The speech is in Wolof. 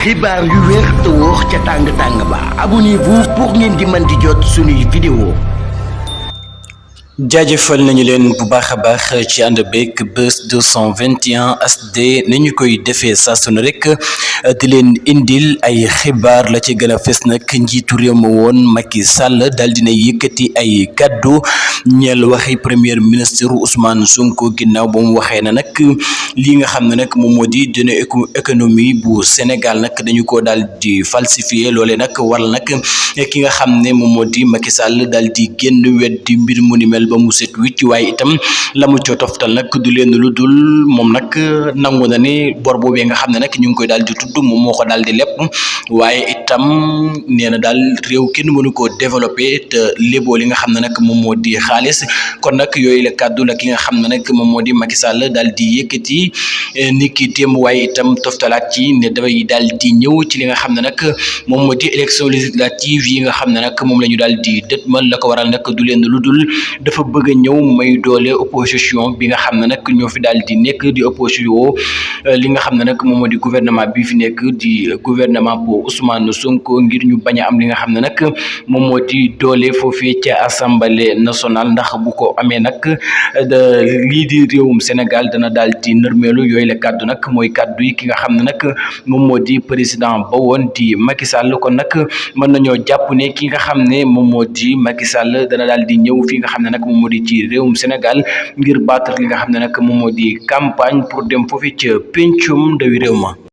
xibaar yu wér te wóor ca tàng ba abonnez-vous pour ngeen di mën di jot suñuy vidéo. jaajëfal nañu leen bu baax a baax ci ànd beeg Buzz 221 HD nañu koy defee saa su ne rek di leen indil ay xibaar la ci gën a fës nag njiitu réew ma woon Macky Sall daal dina yëkkati ay kaddu ñeel waxi premier ministre Ousmane Sonko ginnaaw ba mu waxee na nag li nga xam ne nag moom moo di dina économie bu Sénégal nag dañu ko daal di falsifié loole nag waral nag ki nga xam ne moom moo di Macky Sall daal di génn weddi mbir mu ni mel ba mu set wicc waaye itam la mu co toftal nag du leen lu dul moom nag nangu na ni bor boobee nga xam ne nag ñu ngi koy daal di tudd moom moo ko daal di lépp waaye itam nee na daal réew kenn mënu koo développé te léboo li nga xam ne nag moom moo di xaalis kon nag yooyu la kàddu la ki nga xam ne nag moom moo di Macky Sall daal di yëkkati ni ki démb waaye itam toftalaat ci ne dafay daal di ñëw ci li nga xam ne nag moom moo di élection législative yi nga xam ne nag moom la ñu daal di dëtmal la ko waral nag du leen lu dul dafa bëgg a ñëw may doole opposition bi nga xam ne nag ñoo fi daal di nekk di opposition li nga xam ne nag moom moo di gouvernement bi fi nekk di gouvernement bu Ousmane Sonko ngir ñu bañ a am li nga xam ne nag moom moo di doole foofee ca assemblée nationale ndax bu ko amee nag lii di réewum Sénégal dana daal di nërmeelu yooyu la kàddu nag mooy kàddu yi ki nga xam ne nag moom moo di président ba woon di Macky Sall kon nag mën nañoo jàpp ne ki nga xam ne moom moo di Macky Sall dana daal di ñëw fi nga xam ne nag moom moo di ci réewum Sénégal ngir battre li nga xam ne nag moom moo di campagne pour dem foofu ca pencum ndawi réew ma